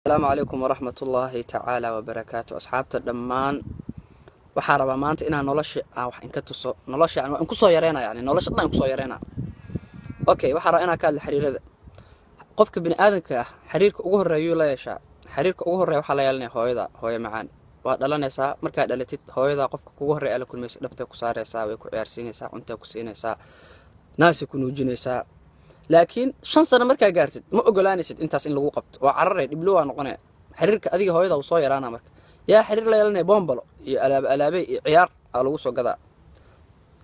Asalaamu calaykum waraxmatullaahi tacaala wabarakaatu. Asxaabta dhammaan, waxaa rabaa maanta inaan nolosha aan wax inka tuso. Nolosha yani waa in kusoo yareyna, yani nolosha dhan in kusoo yareyna. Okay, waxaa rabaa inaan ka hadla xiriirada. Qofka bini aadamka ah xiriirka ugu horreeyuu la yeeshaa, xiriirka ugu horreeya waxaa la yeelanaya hooyada. Hooyo macaan waa dhalanaysaa. Markaa dhalatid, hooyada qofka kugu horreeya la kulmaysa, dhabtay ku saaraysaa, way ku ciyaarsiinaysaa, cuntaa ku siinaysaa, naasay ku nuujinaysaa. Laakiin 5 sano markaa gaartid, ma ogolaanaysid intaas in lagu qabto, waa cararey, dhiblo waa noqonaya. Xiriirka adiga hooyada uu soo yaraana. Marka yaa xiriir la yeelanaya? Bombalo iyo alaab alaabey iyo ciyaar aa lagu soo gadaa.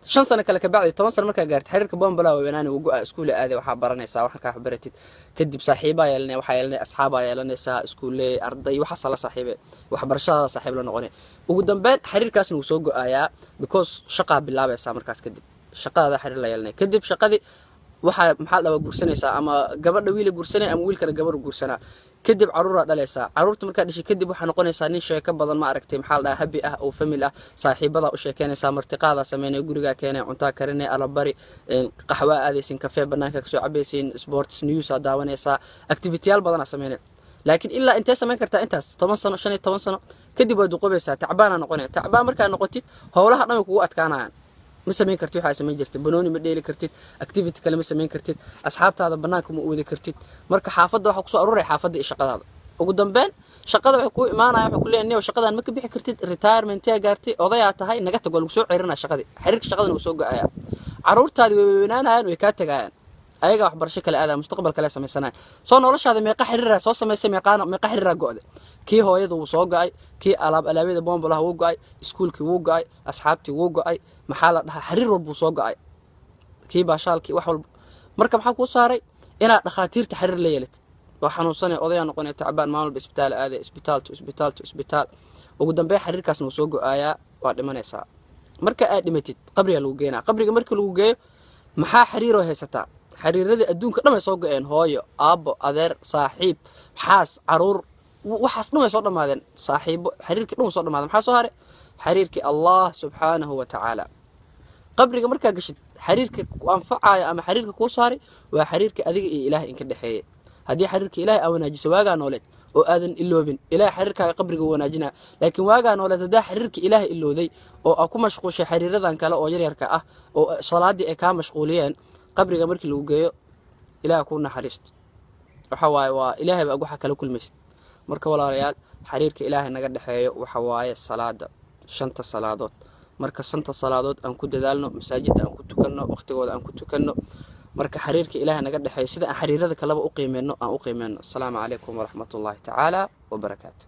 5 sano kale kabacdi, 10 sano markaa gaartid, xiriirka bombalaa weynaani, wuu go-a. Iskuule aaday, waxaa baranaysaa, waxaa kaa baratid kadib saaxiibaa yeelanaya, waxaa yeelanaya asxaabaa yeelanaysaa, iskuule, arday, waxaasa la saaxiibe, waxbarashadaada saaxiib la noqonay. Ugu dambeyn xiriirkaasna wuu soo go-ayaa, because shaqaa bilaabaysaa. Markaas kadib shaqadaada xiriir la yeelanaya. Kadib shaqadii waxaa, maxaa la dhahaa, guursanaysaa, ama gabadha wiila guursanaya ama wiilkana gabadhu guursanaa. Kadib caruuraa dhalaysaa. Caruurta markaa dhashay kadib, waxaa noqonaysaa nin sheeko badan, ma aragtay, maxaa la dhahaa, happy ah oo family ah. Saaxiibadaa u sheekeynaysaa, martiqaadaa sameynaya, gurigaa keenay, cuntaa karinay, alabari, qaxwaa aadaysin, kafee banaanka kasoo cabaysiin, sports news aa daawanaysaa, activityyaal badanaa sameynay. Laakiin ilaa intee samayn kartaa intaas? 10 sano, 15 sano kadib waa duqobaysaa, tacbaanaa noqonaya. Tacbaan markaa noqotid, howlaha dhan way kugu adkaanayaan. Ma samayn kartid waxaa samayn jirtid, banooni ma dheeli kartid, activity kale ma samayn kartid, asxaabtaada banaanka ma u wadi kartid. Marka xaafadda waxaa kusoo aruuraya xaafadda iyo shaqadaada. Ugu dambeyn shaqada waxay kuu imaanaya, waxay ku leeyahay: "Niyow, shaqadan ma ka bixi kartid, retirementaa gaartay, odayaa tahay, naga tag." Waa lagu soo ceerinaya shaqadii. Xiriirka shaqadana wuu soo go-ayaa. Caruurtaadi way weynaanayaan, way kaa tagayaan, ayagaa waxbarasho kale aadaya, mustaqbal kale samaysanaya. Soo noloshaada meeqa xiriiraa soo samaysay? Meeqaana, meeqa xiriiraa go'day? Kii hooyada wuu soo go'ay, kii alaab alaabyada bombolaha wuu go'ay, iskuulkii wuu go'ay, asxaabtii wuu go'ay, maxaa la dhahaa, xiriir walbuu soo go'ay, kii baashaalkii, wax walba. Marka maxaa kuu saaray? Inaad dhakhaatiirta xiriir la yeelatid. Waa xanuunsanaya, odayaa noqonaya tacbaan, maalin walba isbitaal aaday, isbitaal to isbitaal to isbitaal. Ugu dambeyn xiriirkaasna wuu soo go-aayaa, waa dhimanaysaa. Marka aad dhimatid, qabrigaa lagu geenaa. Qabriga markii lagu geeyo, maxaa xiriiroo haysataa? Xiriiradii adduunka dhan way soo go-een: hooyo, aabbo, adeer, saaxiib, xaas, caruur, waxaas dhan way soo dhammaadeen. Saaxiibo, xiriirkii dhan way soo dhamaadeen. Maxaa soo haray? Xiriirkii Allah subxaanahu wa tacaala. Qabriga markaa gashid, xiriirka ku anfacayo ama xiriirka kuu soo haray waa xiriirka adiga iyo Ilahay inka dhexeeyay. Haddii xiriirka Ilahay aa wanaajiso waagaa nooleed oo aadan iloobin, Ilahay xiriirkaaga qabriga wanaajinaa. Laakiin waagaa nooleed haddaa xiriirka Ilaahay ilowday oo aa ku mashquushay xiriiradan kale oo yaryarka ah oo salaadii ay kaa mashquuliyeen, qabriga markii lagu geeyo, Ilaah kuu naxariisto, waxa waaye waa Ilaahay baa waxa kala kulmaysid. Marka walaalayaal, xiriirka Ilaahay naga dhexeeyo waxa waaye salaada, shanta salaadood. Marka shanta salaadood aan ku dadaalno, masaajidda aan ku tukanno, waqtigooda aan ku tukanno. Marka xiriirka Ilaahay naga dhexeeyo, sida aan xiriirada kaleba u qiimeyno aan u qiimeyno. Asalaamu calaykum waraxmatullaahi tacaala wabarakaatu.